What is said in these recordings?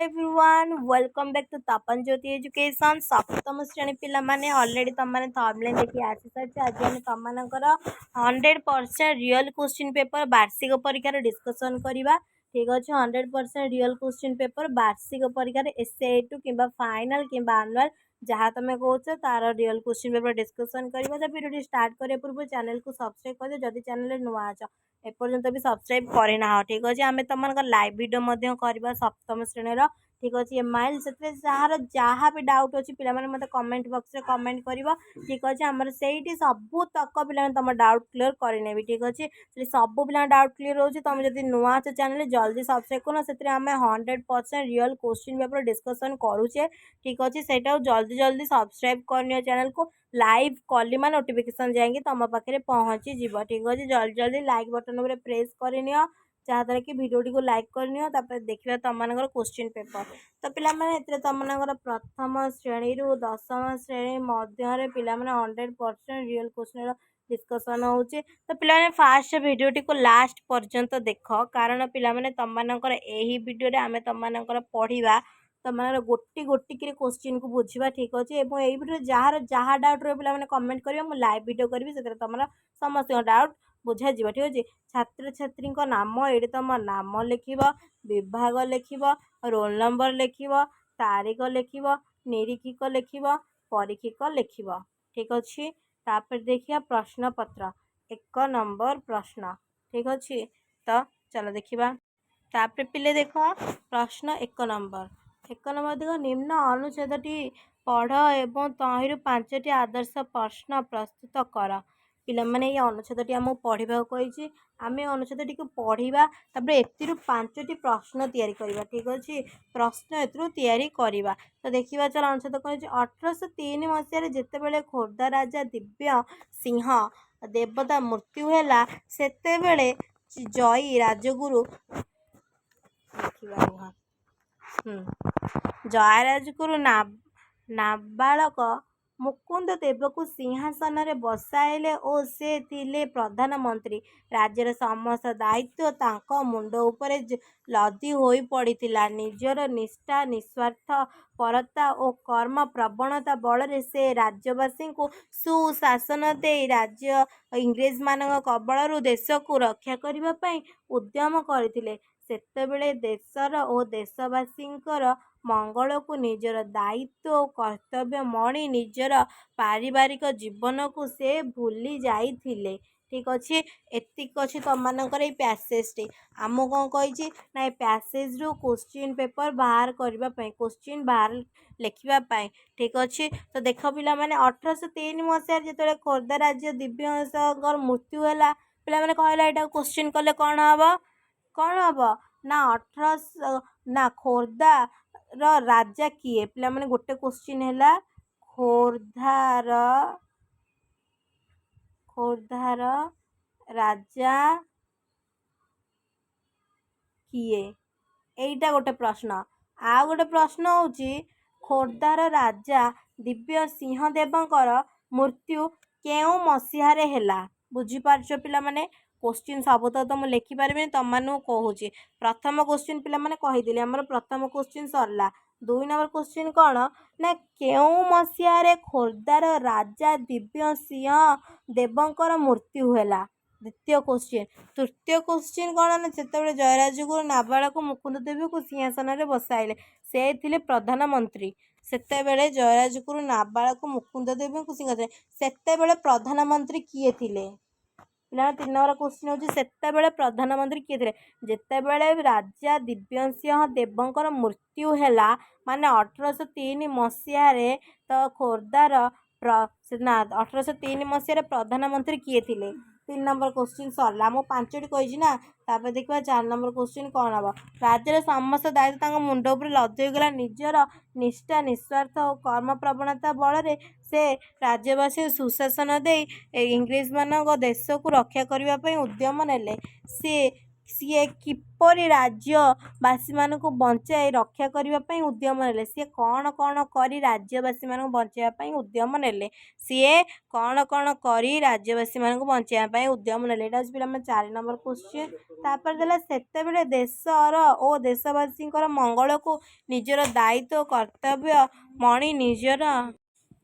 Everyone, welcome back to Tapan Jyoti Education। ସପ୍ତମ ଶ୍ରେଣୀ ପିଲାମାନେ, ଅଲରେଡ଼ି ତମମାନେ ଥମ୍ବନେଲ୍ ଦେଖି ଆସିସାରିଛ। ଆଜି ଆମେ ତମମାନଙ୍କର 100% ରିଅଲ୍ କୋଶ୍ଚିନ୍ ପେପର୍ ବାର୍ଷିକ ପରୀକ୍ଷାର ଡିସ୍କସନ୍ କରିବା। ଠିକ୍ ଅଛି? 100% ରିଅଲ୍ କୋଶ୍ଚିନ୍ ପେପର୍ ବାର୍ଷିକ ପରୀକ୍ଷାରେ SAI 2 କିମ୍ବା ଫାଇନାଲ୍ କିମ୍ବା ଆନୁଆଲ୍, ଯାହା ତମେ କହୁଛ, ତାର ରିଅଲ୍ କୋଶ୍ଚିନ୍ ପେପର୍ ଡିସ୍କସନ୍ କରିବା। ତ ଭିଡ଼ିଓଟି ଷ୍ଟାର୍ଟ କରିବା ପୂର୍ବରୁ ଚ୍ୟାନେଲକୁ ସବସ୍କ୍ରାଇବ୍ କରିଦିଅ, ଯଦି ଚ୍ୟାନେଲରେ ନୂଆ ଅଛ, ଏପର୍ଯ୍ୟନ୍ତ ବି ସବସ୍କ୍ରାଇବ୍ କରିନାହ। ଠିକ୍ ଅଛି? ଆମେ ତମମାନଙ୍କ ଲାଇଭ୍ ଭିଡ଼ିଓ ମଧ୍ୟ କରିବା ସପ୍ତମ ଶ୍ରେଣୀର। ଠିକ୍ ଅଛି? ଏମ୍ଆଇଏଲ୍, ସେଥିରେ ଯାହାର ଯାହା ବି ଡାଉଟ୍ ଅଛି, ପିଲାମାନେ ମୋତେ କମେଣ୍ଟ ବକ୍ସରେ କମେଣ୍ଟ କରିବ। ଠିକ୍ ଅଛି? ଆମର ସେଇଠି ସବୁ ତକ ପିଲାମାନେ ତମ ଡାଉଟ୍ କ୍ଲିୟର୍ କରିନେବି। ଠିକ୍ ଅଛି? ସେଠି ସବୁ ପିଲାଙ୍କ ଡାଉଟ୍ କ୍ଲିୟର୍ ହେଉଛି। ତମେ ଯଦି ନୂଆ ଅଛ ଚ୍ୟାନେଲ୍, ଜଲ୍ଦି ସବସ୍କ୍ରାଇବ୍ କର। ସେଥିରେ ଆମେ 100% ରିଅଲ୍ କୋଶ୍ଚିନ୍ ପେପର୍ ଡିସ୍କସନ୍ କରୁଛେ। ଠିକ୍ ଅଛି? ସେଇଟାକୁ ଜଲ୍ଦି ଜଲ୍ଦି ସବସ୍କ୍ରାଇବ୍ କରିନିଅ ଚ୍ୟାନେଲ୍କୁ। ଲାଇଭ୍ କଲି ମାନେ ନୋଟିଫିକେସନ୍ ଯାଇକି ତମ ପାଖରେ ପହଞ୍ଚିଯିବ। ଠିକ୍ ଅଛି? ଜଲ୍ଦି ଜଲ୍ଦି ଲାଇକ୍ ବଟନ୍ ଉପରେ ପ୍ରେସ୍ କରିନିଅ, ଯାହାଦ୍ୱାରା କି ଭିଡ଼ିଓଟିକୁ ଲାଇକ୍ କରିନିଅ। ତାପରେ ଦେଖିବା ତମମାନଙ୍କର କୋଶ୍ଚିନ୍ ପେପର୍। ତ ପିଲାମାନେ, ଏଥିରେ ତମମାନଙ୍କର ପ୍ରଥମ ଶ୍ରେଣୀରୁ ଦଶମ ଶ୍ରେଣୀ ମଧ୍ୟରେ ପିଲାମାନେ 100% ରିଅଲ୍ କୋଶ୍ଚିନ୍ର ଡିସ୍କସନ୍ ହେଉଛି। ତ ପିଲାମାନେ, ଫାଷ୍ଟ ଭିଡ଼ିଓଟିକୁ ଲାଷ୍ଟ ପର୍ଯ୍ୟନ୍ତ ଦେଖ, କାରଣ ପିଲାମାନେ, ତମମାନଙ୍କର ଏହି ଭିଡ଼ିଓରେ ଆମେ ତମମାନଙ୍କର ପଢ଼ିବା, ତମମାନଙ୍କର ଗୋଟି ଗୋଟିକିରି କୋଶ୍ଚିନ୍କୁ ବୁଝିବା। ଠିକ୍ ଅଛି? ଏବଂ ଏଇ ଭିଡ଼ିଓରେ ଯାହାର ଯାହା ଡାଉଟ୍ ରହିବ, ପିଲାମାନେ କମେଣ୍ଟ କରିବ। ମୁଁ ଲାଇଭ୍ ଭିଡ଼ିଓ କରିବି, ସେଥିରେ ତମର ସମସ୍ତଙ୍କ ଡାଉଟ୍ ବୁଝାଯିବ। ଠିକ୍ ଅଛି? ଛାତ୍ରଛାତ୍ରୀଙ୍କ ନାମ, ଏଇଠି ତମ ନାମ ଲେଖିବ, ବିଭାଗ ଲେଖିବ, ରୋଲ୍ ନମ୍ବର ଲେଖିବ, ତାରିଖ ଲେଖିବ, ନିରୀକ୍ଷକ ଲେଖିବ, ପରୀକ୍ଷକ ଲେଖିବ। ଠିକ୍ ଅଛି? ତାପରେ ଦେଖିବା ପ୍ରଶ୍ନପତ୍ର, 1 ନମ୍ବର ପ୍ରଶ୍ନ। ଠିକ୍ ଅଛି? ତ ଚାଲ ଦେଖିବା। ତାପରେ ପିଲେ ଦେଖ, ପ୍ରଶ୍ନ 1 ନମ୍ବର। 1 ନମ୍ବର ଦେଖ, ନିମ୍ନ ଅନୁଚ୍ଛେଦଟି ପଢ଼ ଏବଂ ତହିଁରୁ ପାଞ୍ଚଟି ଆଦର୍ଶ ପ୍ରଶ୍ନ ପ୍ରସ୍ତୁତ କର। ପିଲାମାନେ, ଏଇ ଅନୁଚ୍ଛେଦଟି ଆମକୁ ପଢ଼ିବାକୁ କହିଛି। ଆମେ ଅନୁଚ୍ଛେଦଟିକୁ ପଢ଼ିବା, ତାପରେ ଏଥିରୁ ପାଞ୍ଚଟି ପ୍ରଶ୍ନ ତିଆରି କରିବା। ଠିକ୍ ଅଛି? ପ୍ରଶ୍ନ ଏଥିରୁ ତିଆରି କରିବା। ତ ଦେଖିବା ଚାଲ, ଅନୁଚ୍ଛେଦ କ'ଣ ହେଇଛି। 1803 ମସିହାରେ ଯେତେବେଳେ ଖୋର୍ଦ୍ଧା ରାଜା ଦିବ୍ୟ ସିଂହ ଦେବତା ମୃତ୍ୟୁ ହେଲା, ସେତେବେଳେ ଜୟୀ ରାଜଗୁରୁ, ଦେଖିବା ରୁହ, ଜୟରାଜଗୁରୁ ନାବାଳକ ମୁକୁନ୍ଦ ଦେବଙ୍କୁ ସିଂହାସନରେ ବସାଇଲେ ଓ ସେ ଥିଲେ ପ୍ରଧାନମନ୍ତ୍ରୀ। ରାଜ୍ୟର ସମସ୍ତ ଦାୟିତ୍ୱ ତାଙ୍କ ମୁଣ୍ଡ ଉପରେ ଲଦି ହୋଇ ପଡ଼ିଥିଲା। ନିଜର ନିଷ୍ଠା, ନିଃସ୍ୱାର୍ଥପରତା ଓ କର୍ମ ପ୍ରବଣତା ବଳରେ ସେ ରାଜ୍ୟବାସୀଙ୍କୁ ସୁଶାସନ ଦେଇ ରାଜ୍ୟ ଇଂରେଜମାନଙ୍କ କବଳରୁ ଦେଶକୁ ରକ୍ଷା କରିବା ପାଇଁ ଉଦ୍ୟମ କରିଥିଲେ। ସେତେବେଳେ ଦେଶର ଓ ଦେଶବାସୀଙ୍କର ମଙ୍ଗଳକୁ ନିଜର ଦାୟିତ୍ୱ ଓ କର୍ତ୍ତବ୍ୟ ମଣି ନିଜର ପାରିବାରିକ ଜୀବନକୁ ସେ ଭୁଲି ଯାଇଥିଲେ। ଠିକ୍ ଅଛି? ଏତିକି ଅଛି ତମମାନଙ୍କର ଏଇ ପ୍ୟାସେଜଟି। ଆମକୁ କ'ଣ କହିଛି ନା, ଏ ପ୍ୟାସେଜରୁ କୋଶ୍ଚିନ୍ ପେପର୍ ବାହାର କରିବା ପାଇଁ, କୋଶ୍ଚିନ୍ ବାହାର ଲେଖିବା ପାଇଁ। ଠିକ୍ ଅଛି? ତ ଦେଖ ପିଲାମାନେ, 1803 ମସିହାରେ ଯେତେବେଳେ ଖୋର୍ଦ୍ଧା ରାଜ୍ୟ ଦିବ୍ୟସିଂହଙ୍କର ମୃତ୍ୟୁ ହେଲା, ପିଲାମାନେ କହିଲା, ଏଇଟାକୁ କୋଶ୍ଚିନ୍ କଲେ କ'ଣ ହବ? କ'ଣ ହବ ନା, ଅଠରଶହ ନା ଖୋର୍ଦ୍ଧାର ରାଜା କିଏ? ପିଲାମାନେ, ଗୋଟେ କୋଶ୍ଚିନ୍ ହେଲା, ଖୋର୍ଦ୍ଧାର ରାଜା କିଏ? ଏଇଟା ଗୋଟେ ପ୍ରଶ୍ନ। ଆଉ ଗୋଟେ ପ୍ରଶ୍ନ ହେଉଛି, ଖୋର୍ଦ୍ଧାର ରାଜା ଦିବ୍ୟ ସିଂହ ଦେବଙ୍କର ମୃତ୍ୟୁ କେଉଁ ମସିହାରେ ହେଲା? ବୁଝିପାରୁଛ ପିଲାମାନେ? କୋଶ୍ଚିନ୍ ସବୁତକ ତ ମୁଁ ଲେଖିପାରିବିନି, ତମମାନଙ୍କୁ କହୁଛି। ପ୍ରଥମ କୋଶ୍ଚିନ୍ ପିଲାମାନେ କହିଦେଲି, ଆମର ପ୍ରଥମ କୋଶ୍ଚିନ୍ ସରିଲା। 2 ନମ୍ବର କୋଶ୍ଚିନ୍ କ'ଣ ନା, କେଉଁ ମସିହାରେ ଖୋର୍ଦ୍ଧାର ରାଜା ଦିବ୍ୟ ସିଂହ ଦେବଙ୍କର ମୃତ୍ୟୁ ହେଲା? ଦ୍ୱିତୀୟ କୋଶ୍ଚିନ୍। ତୃତୀୟ କୋଶ୍ଚିନ୍ କ'ଣ ନା, ଯେତେବେଳେ ଜୟରାଜଗୁରୁ ନାବାଳକ ମୁକୁନ୍ଦ ଦେବଙ୍କୁ ସିଂହାସନରେ ବସାଇଲେ, ସେ ଥିଲେ ପ୍ରଧାନମନ୍ତ୍ରୀ। ସେତେବେଳେ ଜୟରାଜଗୁରୁ ନାବାଳକ ମୁକୁନ୍ଦ ଦେବଙ୍କୁ ସିଂହାସନ, ସେତେବେଳେ ପ୍ରଧାନମନ୍ତ୍ରୀ କିଏ ଥିଲେ? ପିଲାମାନେ, 3 ନମ୍ବର କୋଶ୍ଚିନ୍ ହେଉଛି, ସେତେବେଳେ ପ୍ରଧାନମନ୍ତ୍ରୀ କିଏ ଥିଲେ? ଯେତେବେଳେ ରାଜା ଦିବ୍ୟସିଂହ ଦେବଙ୍କର ମୃତ୍ୟୁ ହେଲା, ମାନେ 1803 ମସିହାରେ, ତ ଖୋର୍ଦ୍ଧାର ନା 1803 ମସିହାରେ ପ୍ରଧାନମନ୍ତ୍ରୀ କିଏ ଥିଲେ? 3 ନମ୍ବର କୋଶ୍ଚିନ୍ ସରିଲା। ମୁଁ ପାଞ୍ଚଟି କହିଛି ନା? ତାପରେ ଦେଖିବା 4 ନମ୍ବର କୋଶ୍ଚିନ୍ କ'ଣ ହବ। ରାଜ୍ୟର ସମସ୍ତ ଦାୟିତ୍ୱ ତାଙ୍କ ମୁଣ୍ଡ ଉପରେ ଲଦି ହୋଇଗଲା। ନିଜର ନିଷ୍ଠା, ନିଃସ୍ୱାର୍ଥ ଓ କର୍ମ ପ୍ରବଣତା ବଳରେ ସେ ରାଜ୍ୟବାସୀଙ୍କୁ ସୁଶାସନ ଦେଇ ଇଂରେଜମାନଙ୍କ ଦେଶକୁ ରକ୍ଷା କରିବା ପାଇଁ ଉଦ୍ୟମ ନେଲେ। ସେ ସିଏ କିପରି ରାଜ୍ୟବାସୀମାନଙ୍କୁ ବଞ୍ଚାଇ ରକ୍ଷା କରିବା ପାଇଁ ଉଦ୍ୟମ ନେଲେ? ସିଏ କ'ଣ କ'ଣ କରି ରାଜ୍ୟବାସୀମାନଙ୍କୁ ବଞ୍ଚାଇବା ପାଇଁ ଉଦ୍ୟମ ନେଲେ? ସିଏ କ'ଣ କ'ଣ କରି ରାଜ୍ୟବାସୀମାନଙ୍କୁ ବଞ୍ଚାଇବା ପାଇଁ ଉଦ୍ୟମ ନେଲେ? ଏଇଟା ହେଉଛି ପିଲାମାନେ 4 ନମ୍ବର କୋଶ୍ଚିନ୍। ତାପରେ ଦେଲା, ସେତେବେଳେ ଦେଶର ଓ ଦେଶବାସୀଙ୍କର ମଙ୍ଗଳକୁ ନିଜର ଦାୟିତ୍ୱ କର୍ତ୍ତବ୍ୟ ମଣି ନିଜର।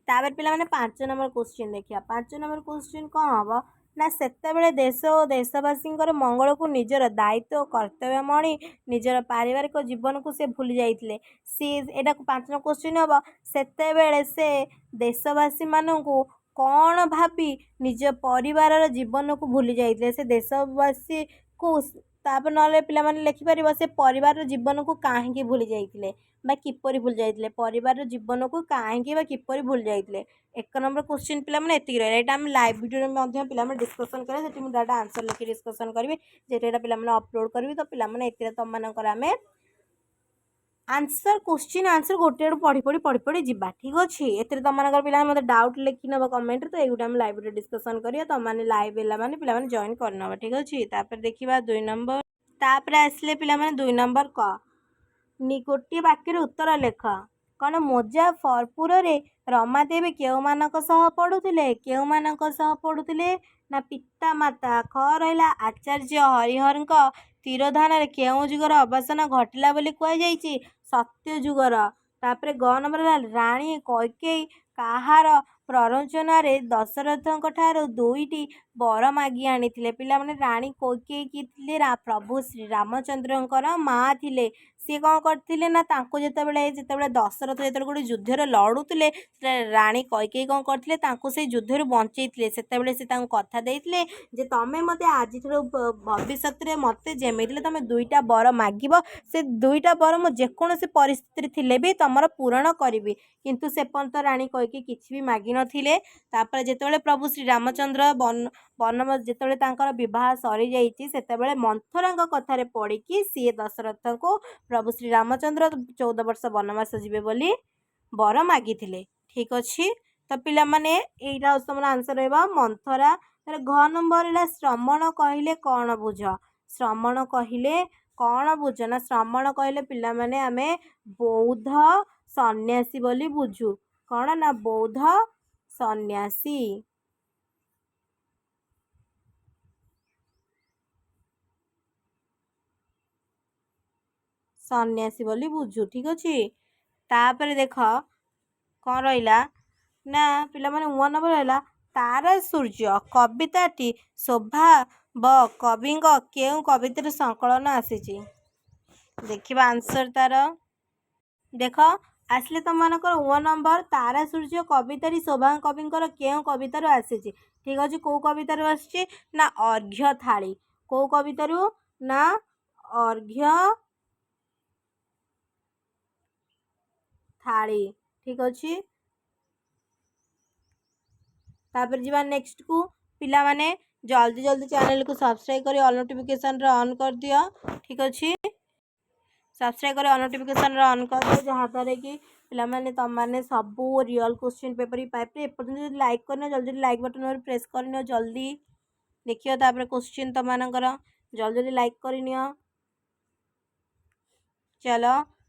ତାପରେ ପିଲାମାନେ 5 ନମ୍ବର କୋଶ୍ଚିନ୍ ଦେଖିବା। 5 ନମ୍ବର କୋଶ୍ଚିନ୍ କ'ଣ ହେବ ନା, ସେତେବେଳେ ଦେଶ ଓ ଦେଶବାସୀଙ୍କର ମଙ୍ଗଳକୁ ନିଜର ଦାୟିତ୍ୱ ଓ କର୍ତ୍ତବ୍ୟ ମଣି ନିଜର ପାରିବାରିକ ଜୀବନକୁ ସେ ଭୁଲି ଯାଇଥିଲେ। ସିଏ ଏଇଟାକୁ 5 ନମ୍ବର କୋଶ୍ଚିନ୍ ହେବ, ସେତେବେଳେ ସେ ଦେଶବାସୀମାନଙ୍କୁ କ'ଣ ଭାବି ନିଜ ପରିବାରର ଜୀବନକୁ ଭୁଲି ଯାଇଥିଲେ? ସେ ଦେଶବାସୀକୁ, ତାପରେ ନହେଲେ ପିଲାମାନେ ଲେଖିପାରିବ, ସେ ପରିବାରର ଜୀବନକୁ କାହିଁକି ଭୁଲି ଯାଇଥିଲେ ବା କିପରି ଭୁଲି ଯାଇଥିଲେ? ପରିବାରର ଜୀବନକୁ କାହିଁକି ବା କିପରି ଭୁଲି ଯାଇଥିଲେ? 1 ନମ୍ବର କୋଶ୍ଚିନ୍ ପିଲାମାନେ ଏତିକି ରହିଲା। ଏଇଟା ଆମେ ଲାଇଭ୍ ଭିଡ଼ିଓରେ ମଧ୍ୟ ପିଲାମାନେ ଡିସ୍କସନ୍ କରିବା। ସେଠି ମୁଁ ଡାଟା ଆନ୍ସର୍ ଲେଖି ଡିସ୍କସନ୍ କରିବି, ଯେହେତୁ ଏଇଟା ପିଲାମାନେ ଅପଲୋଡ଼ କରିବି। ତ ପିଲାମାନେ, ଏଥିରେ ତୁମମାନଙ୍କର ଆମେ ଆନ୍ସର୍, କୋଶ୍ଚିନ୍ ଆନ୍ସର୍ ଗୋଟେ ଆଡ଼ୁ ପଢ଼ି ପଢ଼ି ପଢ଼ି ପଢ଼ି ଯିବା, ଠିକ୍ ଅଛି? ଏଥିରେ ତୁମମାନଙ୍କର ପିଲାମାନେ ମୋତେ ଡାଉଟ୍ ଲେଖିନେବ କମେଣ୍ଟରେ। ତ ଏଇଗୁଡ଼ା ଆମେ ଲାଇଭ୍ ଭିଡ଼ିଓ ଡିସ୍କସନ୍ କରିବା। ତୁମମାନେ ଲାଇଭ୍ ହେଲା ମାନେ ପିଲାମାନେ ଜଏନ୍ କରିନେବ, ଠିକ୍ ଅଛି? ତାପରେ ଦେଖିବା 2 ନମ୍ବର। ତାପରେ ଆସିଲେ ପିଲାମାନେ 2 ନମ୍ବର କ, ଗୋଟିଏ ବାକ୍ୟରେ ଉତ୍ତର ଲେଖ। କ'ଣ? ମୁଜାଫରପୁରରେ ରମାଦେବୀ କେଉଁମାନଙ୍କ ସହ ପଢ଼ୁଥିଲେ? କେଉଁମାନଙ୍କ ସହ ପଢ଼ୁଥିଲେ ନା ପିତାମାତା। ଖ ରହିଲା, ଆଚାର୍ଯ୍ୟ ହରିହରଙ୍କ ତିରୋଧାନରେ କେଉଁ ଯୁଗର ଅବସାନ ଘଟିଲା ବୋଲି କୁହାଯାଇଛି? ସତ୍ୟ ଯୁଗର। ତାପରେ ଗ ନମ୍ବର ହେଲା, ରାଣୀ କୈକେୟୀ କାହାର ପ୍ରରୋଚନାରେ ଦଶରଥଙ୍କ ଠାରୁ 2ଟି ବର ମାଗି ଆଣିଥିଲେ? ପିଲାମାନେ, ରାଣୀ କୈକେୟୀ କିଏ ଥିଲେ? ପ୍ରଭୁ ଶ୍ରୀରାମଚନ୍ଦ୍ରଙ୍କର ମା ଥିଲେ। ସିଏ କ'ଣ କରିଥିଲେ ନା, ତାଙ୍କୁ ଯେତେବେଳେ ଦଶରଥ ଯେତେବେଳେ ଗୋଟେ ଯୁଦ୍ଧରେ ଲଢ଼ୁଥିଲେ, ରାଣୀ କୈକେୟୀ କ'ଣ କରିଥିଲେ? ତାଙ୍କୁ ସେଇ ଯୁଦ୍ଧରୁ ବଞ୍ଚେଇଥିଲେ। ସେତେବେଳେ ସେ ତାଙ୍କୁ କଥା ଦେଇଥିଲେ ଯେ ତମେ ମୋତେ ଆଜିଠାରୁ ଭବିଷ୍ୟତରେ ମୋତେ ଯେମିତି ହେଲେ ତମେ 2ଟା ବର ମାଗିବ, ସେ 2ଟା ବର ମୁଁ ଯେକୌଣସି ପରିସ୍ଥିତିରେ ଥିଲେ ବି ତମର ପୂରଣ କରିବି। କିନ୍ତୁ ସେ ପର୍ଯ୍ୟନ୍ତ ରାଣୀ କୈକେୟୀ କିଛି ବି ମାଗିନଥିଲେ। ତାପରେ ଯେତେବେଳେ ପ୍ରଭୁ ଶ୍ରୀରାମଚନ୍ଦ୍ର ବନ ବନ ଯେତେବେଳେ ତାଙ୍କର ବିବାହ ସରିଯାଇଛି, ସେତେବେଳେ ମନ୍ଥରାଙ୍କ କଥାରେ ପଡ଼ିକି ସିଏ ଦଶରଥଙ୍କୁ ପ୍ରଭୁ ଶ୍ରୀରାମଚନ୍ଦ୍ର 14 ବର୍ଷ ବନବାସ ଯିବେ ବୋଲି ବର ମାଗିଥିଲେ, ଠିକ୍ ଅଛି? ତ ପିଲାମାନେ, ଏଇଟା ହେଉଛି ତମର ଆନ୍ସର୍ ରହିବ ମନ୍ଥରା। ତାର ଘ ନମ୍ବର ହେଲା, ଶ୍ରମଣ କହିଲେ କ'ଣ ବୁଝ? ଶ୍ରମଣ କହିଲେ କ'ଣ ବୁଝ ନା, ଶ୍ରମଣ କହିଲେ ପିଲାମାନେ ଆମେ ବୌଦ୍ଧ ସନ୍ନ୍ୟାସୀ ବୋଲି ବୁଝୁ। କ'ଣ ନା ବୌଦ୍ଧ ସନ୍ନ୍ୟାସୀ। ସନ୍ନ୍ୟାସୀ ବୋଲି ବୁଝୁ, ଠିକ୍ ଅଛି? ତାପରେ ଦେଖ କ'ଣ ରହିଲା ନା ପିଲାମାନେ, 1 ନମ୍ବର ହେଲା, ତାରା ସୂର୍ଯ୍ୟ କବିତାଟି ସ୍ୱଭାବ କବିଙ୍କ କେଉଁ କବିତାରୁ ସଂକଳନ ଆସିଛି? ଦେଖିବା ଆନ୍ସର୍ ତାର। ଦେଖ, ଆସିଲେ ତୁମମାନଙ୍କର 1 ନମ୍ବର, ତାରା ସୂର୍ଯ୍ୟ କବିତାଟି ସ୍ୱଭାବ କବିଙ୍କର କେଉଁ କବିତାରୁ ଆସିଛି? ଠିକ୍ ଅଛି, କେଉଁ କବିତାରୁ ଆସିଛି ନା ଅର୍ଘ୍ୟ ଥାଳି। କେଉଁ କବିତାରୁ ନା ଅର୍ଘ୍ୟ ଥାଳି, ଠିକ୍ ଅଛି? ତାପରେ ଯିବା ନେକ୍ସଟକୁ। ପିଲାମାନେ, ଜଲ୍ଦି ଜଲ୍ଦି ଚ୍ୟାନେଲକୁ ସବସ୍କ୍ରାଇବ୍ କରି ଅଲ୍ ନୋଟିଫିକେସନ୍ରେ ଅନ୍ କରିଦିଅ, ଠିକ୍ ଅଛି? ସବସ୍କ୍ରାଇବ୍ କରି ଅଲ୍ ନୋଟିଫିକେସନ୍ରେ ଅନ୍ କରିଦିଅ, ଯାହାଦ୍ୱାରା କି ପିଲାମାନେ ତୁମମାନେ ସବୁ ରିଅଲ୍ କୋଶ୍ଚିନ୍ ପେପର୍ ବି ପାଇପାରିବେ। ଏପର୍ଯ୍ୟନ୍ତ ଯଦି ଲାଇକ୍ କରିନ, ଜଲ୍ଦି ଜଲ୍ଦି ଲାଇକ୍ ବଟନ୍ ଉପରେ ପ୍ରେସ୍ କରିନିଅ ଜଲ୍ଦି। ଦେଖିବ ତାପରେ କୋଶ୍ଚିନ୍ ତୁମମାନଙ୍କର, ଜଲ୍ଦି ଜଲ୍ଦି ଲାଇକ୍ କରିନିଅ। ଚାଲ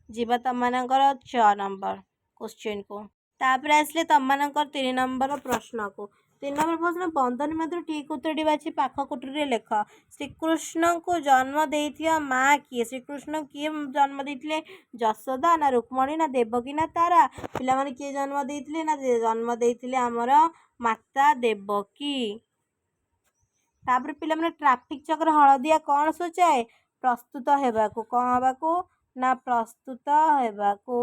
ଯିବା ତୁମମାନଙ୍କର 6 ନମ୍ବର କୋଶ୍ଚିନ୍କୁ। ତାପରେ ଆସିଲେ ତୁମମାନଙ୍କର 3 ନମ୍ବର ପ୍ରଶ୍ନକୁ। 3 ନମ୍ବର ପ୍ରଶ୍ନ, ବନ୍ଧନୀ ମଧ୍ୟରୁ ଠିକ୍ ଉତ୍ତରଟି ବାଛି ପାଖ କୁଟୀରରେ ଲେଖ। ଶ୍ରୀକୃଷ୍ଣଙ୍କୁ ଜନ୍ମ ଦେଇଥିବା ମା କିଏ? ଶ୍ରୀକୃଷ୍ଣ କିଏ ଜନ୍ମ ଦେଇଥିଲେ? ଯଶୋଦା ନା ରୁକ୍ମଣୀ ନା ଦେବକୀ ନା ତାରା? ପିଲାମାନେ, କିଏ ଜନ୍ମ ଦେଇଥିଲେ ନା ଜନ୍ମ ଦେଇଥିଲେ ଆମର ମାତା ଦେବକୀ। ତାପରେ ପିଲାମାନେ, ଟ୍ରାଫିକ୍ ଚକ୍ର ହଳଦିଆ କ'ଣ ସୂଚାଏ? ପ୍ରସ୍ତୁତ ହେବାକୁ। କ'ଣ ହେବାକୁ ନା ପ୍ରସ୍ତୁତ ହେବାକୁ।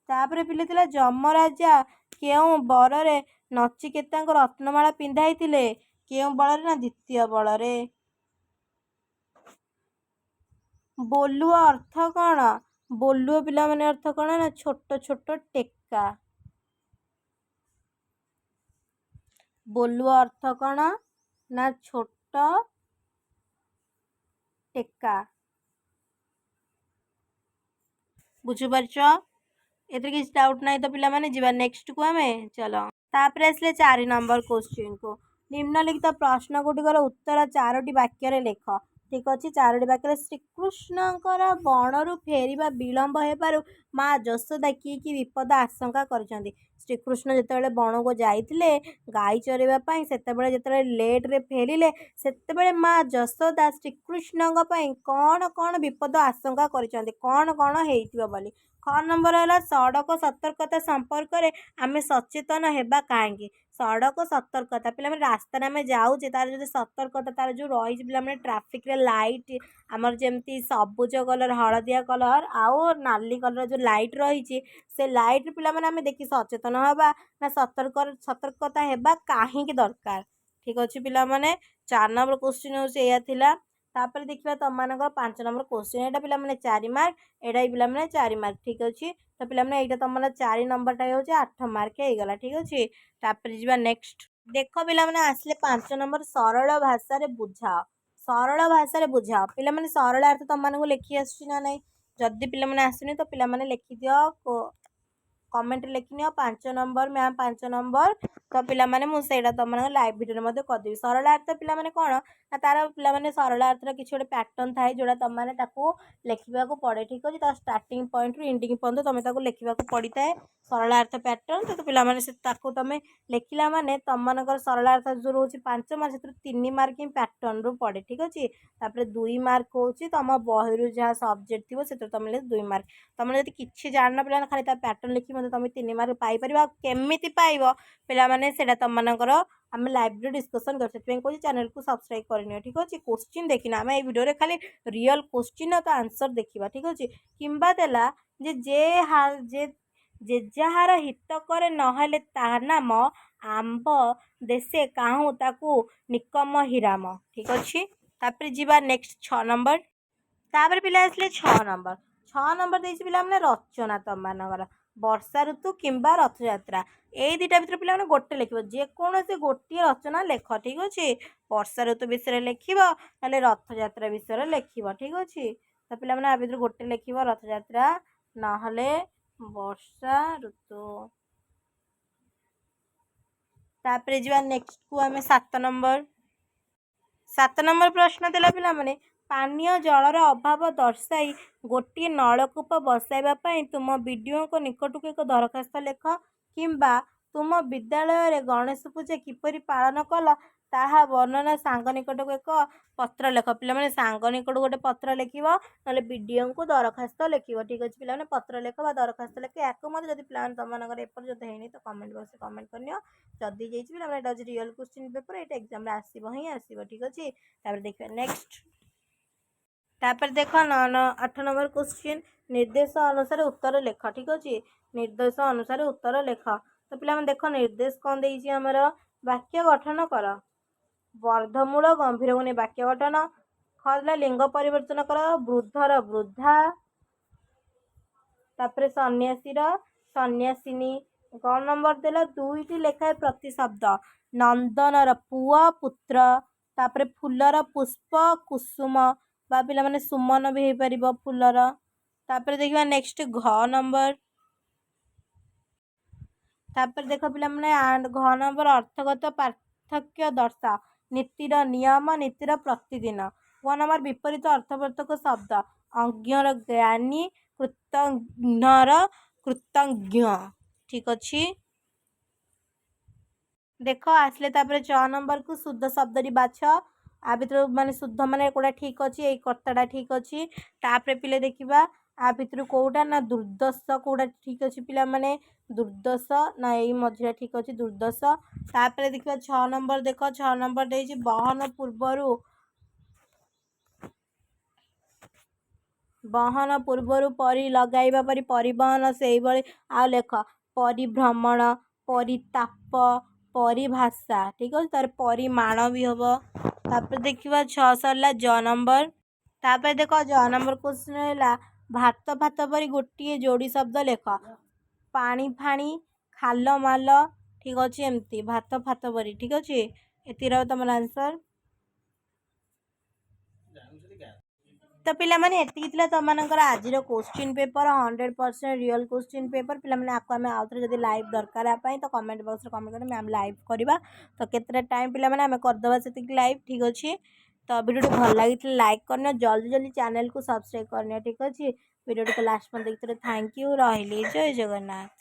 ତାପରେ ପିଲେ ଥିଲା, ଯମରାଜା କେଉଁ ବରରେ ନଚିକେତାଙ୍କୁ ରତ୍ନମାଳା ପିନ୍ଧାଇଥିଲେ? କେଉଁ ବଳରେ ନା ଦ୍ୱିତୀୟ ବଳରେ। ବୋଲୁଅ ଅର୍ଥ କ'ଣ? ବୋଲୁଅ ପିଲାମାନେ ଅର୍ଥ କ'ଣ ନା ଛୋଟ ଛୋଟ ଟେକା। ବୋଲୁଅ ଅର୍ଥ କ'ଣ ନା ଛୋଟ ଟେକା, ବୁଝିପାରୁଛ? ଏଥିରେ କିଛି ଡାଉଟ୍ ନାହିଁ ତ ପିଲାମାନେ? ଯିବା ନେକ୍ସଟକୁ ଆମେ। ଚାଲ, ତାପରେ ଆସିଲେ 4 ନମ୍ବର କୋଶ୍ଚିନ୍କୁ। ନିମ୍ନଲିଖିତ ପ୍ରଶ୍ନ ଗୁଡ଼ିକର ଉତ୍ତର ଚାରୋଟି ବାକ୍ୟରେ ଲେଖ। ଠିକ୍ ଅଛି, ଚାରୋଟି ବାକ୍ୟରେ। ଶ୍ରୀକୃଷ୍ଣଙ୍କର ବଣରୁ ଫେରିବା ବିଳମ୍ବ ହେବାରୁ ମା ଯଶୋଦା କି କି ବିପଦ ଆଶଙ୍କା କରିଛନ୍ତି? ଶ୍ରୀକୃଷ୍ଣ ଯେତେବେଳେ ବଣକୁ ଯାଇଥିଲେ ଗାଈ ଚରାଇବା ପାଇଁ, ସେତେବେଳେ ଯେତେବେଳେ ଲେଟ୍ରେ ଫେରିଲେ, ସେତେବେଳେ ମା ଯଶୋଦା ଶ୍ରୀକୃଷ୍ଣଙ୍କ ପାଇଁ କ'ଣ କ'ଣ ବିପଦ ଆଶଙ୍କା କରିଛନ୍ତି, କ'ଣ କ'ଣ ହେଇଥିବ ବୋଲି। ଖ ନମ୍ବର ହେଲା, ସଡ଼କ ସତର୍କତା ସମ୍ପର୍କରେ ଆମେ ସଚେତନ ହେବା କାହିଁକି? ସଡ଼କ ସତର୍କତା ପିଲାମାନେ, ରାସ୍ତାରେ ଆମେ ଯାଉଛେ, ତାର ଯଦି ସତର୍କତା ତାର ଯେଉଁ ରହିଛି ପିଲାମାନେ, ଟ୍ରାଫିକରେ ଲାଇଟ୍ ଆମର ଯେମିତି ସବୁଜ କଲର୍, ହଳଦିଆ କଲର୍ ଆଉ ନାଲି କଲର୍ ଯେଉଁ ଲାଇଟ୍ ରହିଛି, ସେ ଲାଇଟ୍ ପିଲାମାନେ ଆମେ ଦେଖି ସଚେତନ ହେବା ନା ସତର୍କତା ହେବା କାହିଁକି ଦରକାର? ଠିକ୍ ଅଛି ପିଲାମାନେ, 4 ନମ୍ବର କୋଶ୍ଚିନ୍ ହେଉଛି ଏଇଆ ଥିଲା। ତାପରେ ଦେଖିବା ତମମାନଙ୍କର 5 ନମ୍ବର କୋଶ୍ଚିନ୍। ଏଇଟା ପିଲାମାନେ 4 ମାର୍କ, ଏଇଟା ବି ପିଲାମାନେ 4 ମାର୍କ। ଠିକ୍ ଅଛି ତ ପିଲାମାନେ, ଏଇଟା ତମର 4 ନମ୍ବରଟା ହେଉଛି 8 ମାର୍କ ହେଇଗଲା। ଠିକ୍ ଅଛି, ତାପରେ ଯିବା ନେକ୍ସଟ। ଦେଖ ପିଲାମାନେ, ଆସିଲେ 5 ନମ୍ବର, ସରଳ ଭାଷାରେ ବୁଝାଅ। ସରଳ ଭାଷାରେ ବୁଝାଅ ପିଲାମାନେ। ସରଳ ଅର୍ଥ ତମମାନଙ୍କୁ ଲେଖି ଆସୁଛି ନା ନାହିଁ? ଯଦି ପିଲାମାନେ ଆସୁନି ତ ପିଲାମାନେ ଲେଖିଦିଅ, କମେଣ୍ଟରେ ଲେଖିନିଅ, 5 ନମ୍ବର ମ୍ୟାମ୍, 5 ନମ୍ବର। ତ ପିଲାମାନେ, ମୁଁ ସେଇଟା ତମମାନଙ୍କ ଲାଇଭ୍ ଭିଡ଼ିଓରେ ମଧ୍ୟ କରିଦେବି। ସରଳାର୍ଥ ପିଲାମାନେ କ'ଣ ନା ତାର ପିଲାମାନେ ସରଳାର୍ଥର କିଛି ଗୋଟେ ପ୍ୟାଟର୍ନ ଥାଏ, ଯେଉଁଟା ତମମାନେ ତାକୁ ଲେଖିବାକୁ ପଡ଼େ। ଠିକ୍ ଅଛି, ତାର ଷ୍ଟାର୍ଟିଂ ପଏଣ୍ଟରୁ ଏଣ୍ଡିଂ ପର୍ଯ୍ୟନ୍ତ ତମେ ତାକୁ ଲେଖିବାକୁ ପଡ଼ିଥାଏ, ସରଳାର୍ଥ ପ୍ୟାଟର୍ନ। ତ ପିଲାମାନେ ସେ ତାକୁ ତମେ ଲେଖିଲା ମାନେ ତମମାନଙ୍କର ସରଳାର୍ଥ ଯେଉଁ ରହୁଛି 5 ମାର୍କ, ସେଥିରୁ 3 ମାର୍କ ହିଁ ପ୍ୟାଟର୍ନରୁ ପଡ଼େ। ଠିକ୍ ଅଛି, ତାପରେ 2 ମାର୍କ ହେଉଛି ତମ ବହିରୁ ଯାହା ସବଜେକ୍ଟ ଥିବ, ସେଥିରୁ ତମେ 2 ମାର୍କ। ତମେ ଯଦି କିଛି ଜାଣିନ ପିଲାମାନେ, ଖାଲି ତା ପ୍ୟାଟର୍ନ ଲେଖି ମଧ୍ୟ ତମେ 3 ମାର୍କ ପାଇପାରିବ। ଆଉ କେମିତି ପାଇବ ପିଲାମାନେ, ସେଇଟା ତମମାନଙ୍କର ଆମେ ଲାଇଭ୍ରେ ଡିସ୍କସନ୍ କରୁ। ସେଥିପାଇଁ କହୁଛି, ଚ୍ୟାନେଲକୁ ସବସ୍କ୍ରାଇବ୍ କରିନିଅ। ଠିକ୍ ଅଛି, କୋଶ୍ଚିନ୍ ଦେଖିନା, ଆମେ ଏଇ ଭିଡ଼ିଓରେ ଖାଲି ରିଅଲ୍ କୋଶ୍ଚିନ୍ ଆଉ ତା ଆନ୍ସର୍ ଦେଖିବା। ଠିକ୍ ଅଛି, କିମ୍ବା ଦେଲା ଯେ ଯେ ଯାହାର ହିତ କରେ ନହେଲେ ତା ନାମ, ଆମ୍ଭ ଦେଶେ କାହୁଁ ତାକୁ ନିକମ ହୀରାମ। ଠିକ୍ ଅଛି, ତାପରେ ଯିବା ନେକ୍ସଟ 6 ନମ୍ବର। ତାପରେ ପିଲା ଆସିଲେ 6 ନମ୍ବର। 6 ନମ୍ବର ଦେଇଛି ପିଲାମାନେ ରଚନା ତମମାନଙ୍କର, ବର୍ଷା ଋତୁ କିମ୍ବା ରଥଯାତ୍ରା, ଏଇ ଦୁଇଟା ଭିତରେ ପିଲାମାନେ ଗୋଟେ ଲେଖିବ। ଯେକୌଣସି ଗୋଟିଏ ରଚନା ଲେଖ। ଠିକ୍ ଅଛି, ବର୍ଷା ଋତୁ ବିଷୟରେ ଲେଖିବ, ନହେଲେ ରଥଯାତ୍ରା ବିଷୟରେ ଲେଖିବ। ଠିକ୍ ଅଛି ତ ପିଲାମାନେ, ଆ ଭିତରୁ ଗୋଟେ ଲେଖିବ, ରଥଯାତ୍ରା ନହେଲେ ବର୍ଷା ଋତୁ। ତାପରେ ଯିବା ନେକ୍ସଟକୁ ଆମେ, 7 ନମ୍ବର। 7 ନମ୍ବର ପ୍ରଶ୍ନ ଦେଲା ପିଲାମାନେ, ପାନୀୟ ଜଳର ଅଭାବ ଦର୍ଶାଇ ଗୋଟିଏ ନଳକୂପ ବସାଇବା ପାଇଁ ତୁମ ବିଡ଼ିଓଙ୍କ ନିକଟକୁ ଏକ ଦରଖାସ୍ତ ଲେଖ, କିମ୍ବା ତୁମ ବିଦ୍ୟାଳୟରେ ଗଣେଶ ପୂଜା କିପରି ପାଳନ କଲ ତାହା ବର୍ଣ୍ଣନା ସାଙ୍ଗ ନିକଟକୁ ଏକ ପତ୍ର ଲେଖ। ପିଲାମାନେ, ସାଙ୍ଗ ନିକଟକୁ ଗୋଟେ ପତ୍ର ଲେଖିବ, ନହେଲେ ବିଡ଼ିଓଙ୍କୁ ଦରଖାସ୍ତ ଲେଖିବ। ଠିକ୍ ଅଛି ପିଲାମାନେ, ପତ୍ର ଲେଖ ବା ଦରଖାସ୍ତ ଲେଖ। ୟାକୁ ମଧ୍ୟ ଯଦି ପିଲାମାନେ ତମମାନଙ୍କର ଏପର୍ଯ୍ୟନ୍ତ ହେଇନି ତ କମେଣ୍ଟ ବକ୍ସରେ କମେଣ୍ଟ କରିନିଅ। ଯଦି ହେଇଛି ପିଲାମାନେ, ଏଇଟା ହେଉଛି ରିଅଲ୍ କୋଶ୍ଚିନ୍ ପେପର୍, ଏଇଟା ଏକ୍ଜାମ୍ରେ ଆସିବ ହିଁ ଆସିବ। ଠିକ୍ ଅଛି, ତାପରେ ଦେଖିବା ନେକ୍ସଟ। ତାପରେ ଦେଖ, 9, 8 ନମ୍ବର କୋଶ୍ଚିନ୍, ନିର୍ଦ୍ଦେଶ ଅନୁସାରେ ଉତ୍ତର ଲେଖ। ଠିକ୍ ଅଛି, ନିର୍ଦ୍ଦେଶ ଅନୁସାରେ ଉତ୍ତର ଲେଖ। ତ ପିଲାମାନେ ଦେଖ, ନିର୍ଦ୍ଦେଶ କ'ଣ ଦେଇଛି ଆମର? ବାକ୍ୟ ଗଠନ କର, ବର୍ଦ୍ଧମୂଳ ଗମ୍ଭୀରକୁ ନେଇ ବାକ୍ୟ ଗଠନ। ଖ ହେଲା, ଲିଙ୍ଗ ପରିବର୍ତ୍ତନ କର, ବୃଦ୍ଧର ବୃଦ୍ଧା, ତାପରେ ସନ୍ନ୍ୟାସୀର ସନ୍ନ୍ୟାସିନୀ। ଗ ନମ୍ବର ଦେଲା, ଦୁଇଟି ଲେଖାଏଁ ପ୍ରତିଶବ୍ଦ, ନନ୍ଦନର ପୁଅ ପୁତ୍ର, ତାପରେ ଫୁଲର ପୁଷ୍ପ କୁସୁମ ବା ପିଲାମାନେ ସୁମନ ବି ହେଇପାରିବ ଫୁଲର। ତାପରେ ଦେଖିବା ନେକ୍ସଟ ଘ ନମ୍ବର। ତାପରେ ଦେଖ ପିଲାମାନେ, ଘ ନମ୍ବର, ଅର୍ଥଗତ ପାର୍ଥକ୍ୟ ଦର୍ଶାଅ, ନୀତିର ନିୟମ, ନୀତିର ପ୍ରତିଦିନ। ଗ ନମ୍ବର, ବିପରୀତ ଅର୍ଥବର୍ତ୍ତକ ଶବ୍ଦ, ଅଜ୍ଞର ଜ୍ଞାନୀ, କୃତଘ୍ନର କୃତଜ୍ଞ। ଠିକ୍ ଅଛି, ଦେଖ ଆସିଲେ ତାପରେ 6 ନମ୍ବରକୁ, ଶୁଦ୍ଧ ଶବ୍ଦଟି ବାଛ। ଆ ଭିତରୁ ମାନେ ଶୁଦ୍ଧ ମାନେ କୋଉଟା ଠିକ୍ ଅଛି? ଏଇ କର୍ତ୍ତାଟା ଠିକ୍ ଅଛି। ତାପରେ ପିଲେ ଦେଖିବା ଆ ଭିତରୁ କୋଉଟା ନା ଦୁର୍ଦ୍ଦଶ କୋଉଟା ଠିକ୍ ଅଛି ପିଲାମାନେ? ଦୁର୍ଦ୍ଦଶ ନା ଏଇ ମଝିଟା ଠିକ୍ ଅଛି, ଦୁର୍ଦ୍ଦଶ। ତାପରେ ଦେଖିବା 6 ନମ୍ବର। ଦେଖ, 6 ନମ୍ବର ଦେଇଛି, ବହନ ପୂର୍ବରୁ ପରି ଲଗାଇବା ପରି ପରିବହନ, ସେଇଭଳି ଆଉ ଲେଖ, ପରିଭ୍ରମଣ, ପରିତାପ, ପରିଭାଷା। ଠିକ୍ ଅଛି, ତାର ପରିମାଣ ବି ହବ। ତାପରେ ଦେଖିବା, 6 ସରିଲା, ଜ ନମ୍ବର। ତାପରେ ଦେଖ, ଜ ନମ୍ବର କ୍ୱେଶ୍ଚନ୍ ହେଲା, ଭାତ ଫାତ ପରି ଗୋଟିଏ ଯୋଡ଼ି ଶବ୍ଦ ଲେଖ, ପାଣି ଫାଣି, ଖାଲ ମାଲ। ଠିକ୍ ଅଛି, ଏମିତି ଭାତ ଫାତ ପରି। ଠିକ୍ ଅଛି, ଏତିକି ରହିବ ତମର ଆନ୍ସର୍। ତ ପିଲାମାନେ, ଏତିକି ଥିଲା ତୁମମାନଙ୍କର ଆଜିର question paper, 100% real question paper। ପିଲାମାନେ, ଆକୁ ଆମେ ଆଉଥରେ ଯଦି ଲାଇଭ୍ ଦରକାର ପାଇଁ ତ କମେଣ୍ଟ ବକ୍ସରେ କମେଣ୍ଟ କରି ମ୍ୟାମ୍ ଲାଇଭ୍ କରିବା। ତ କେତେଟା ଟାଇମ୍ ପିଲାମାନେ, ଆମେ କରିଦେବା ସେତିକି ଲାଇଭ୍। ଠିକ୍ ଅଛି। ତ ଭିଡ଼ିଓଟି ଭଲ ଲାଗିଥିଲେ ଲାଇକ୍ କରିନିଅ, ଜଲ୍ଦି ଜଲ୍ଦି ଚ୍ୟାନେଲକୁ ସବସ୍କ୍ରାଇବ୍ କରିନିଅ। ଠିକ୍ ଅଛି। ଭିଡ଼ିଓଟିକୁ ଲାଷ୍ଟ ପର୍ଯ୍ୟନ୍ତ ଦେଖିଥିଲେ thank you. ରହିଲି, ଜୟ ଜଗନ୍ନାଥ।